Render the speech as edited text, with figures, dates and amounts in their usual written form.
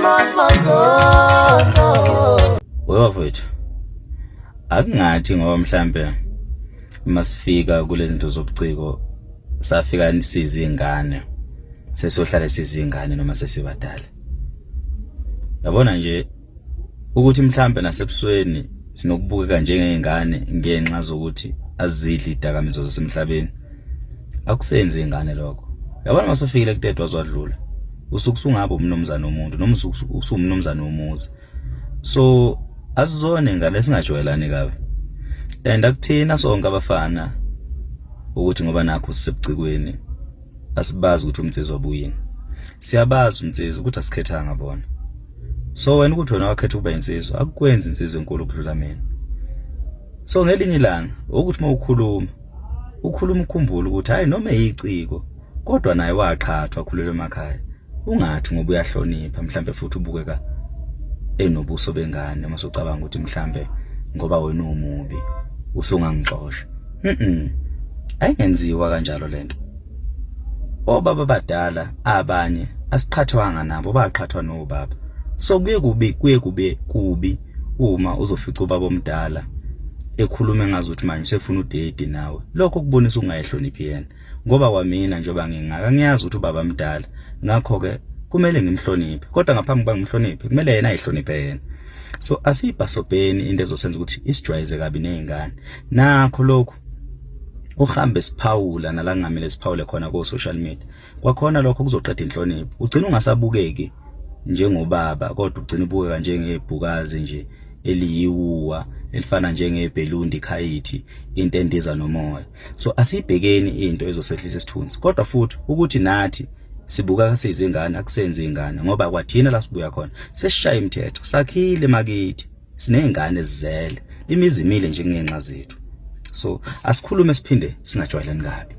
Amos Manzonzo. Webafowethu, akungathi ngoba mhlambe masifika kulezinto zobuciko safika sizingane, sesohlale sizingane noma sesibadala. Yabona nje ukuthi mhlambe nasebusweni sinokubukeka njengezingane ngenxa zokuthi azidli idakamizwa zasemhlabeni. Akusenzi ingane lokho. Yabona masufikile kutedwa wazwadlula, usuke usungaba umnumzane womuntu noma usuke usumnumzane womuzi. So asizona ingane, singajwayelani kabi, and akuthina sonke abafana ukuthi ngoba nakho sisebucikweni asibazi ukuthi umnsizwa buyini. Siyabazi umnsizwa ukuthi asikhethanga bona. So wena ukuthi wena wakhetha ukuba insizwa akukwenzi insizwa enkulu ukudlula mina. So ngelinye ilanga ukuthi uma ukhuluma, ukhuluma ukhumbule ukuthi hayi, noma eyiciko kodwa naye waqhathwa, akhulelwe emakhaya. Ungathi ngoba uyahlonipha mhlambe futhi ubukeka enobuso bengane, uma usucabanga ukuthi mhlambe ngoba wena umubi usungangixosha. Ayingenziwa kanjalo lento. Obaba abadala abanye asiqhathwanga nabo, baqhathwa nobaba. So kuye kubi, kuye kube kubi uma uzofica ubaba omdala ekhuluma engazuthi manje usefuna udate nawe. Lokho kubonisa ukungayihloniphi yena, ngoba kwamina njengoba ngingaka ngiyazi ukuthi ubaba mdala, ngakho ke kumele ngimhloniphe, kodwa ngaphambi kuba ngimhloniphe kumele yena ayihloniphe yena. So asiyibhasobheni into ezosenza ukuthi isijwayeze kabi nezingane. Nakho lokhu uhambe siphawula nala ngamele siphawule khona ko social media, kwakhona lokho kuzoqeda inhlonipho. Ugcina ungasabukeki njengobaba, kodwa ugcina ubukeka njengebhukazi nje eliyiwuwa, elifana njengebhelundi khayithi, into endiza nomoya. So asibhekeni into ezosehlisa isithunzi, kodwa futhi ukuthi nathi sibuka siyizingane akusenzi ingane, ngoba kwathina la sibuya khona sesishaya imithetho, sakhile makithi, sinezingane ezizele, imizi imile nje ngenxa zethu. So asikhulume siphinde singajwayelani kabi.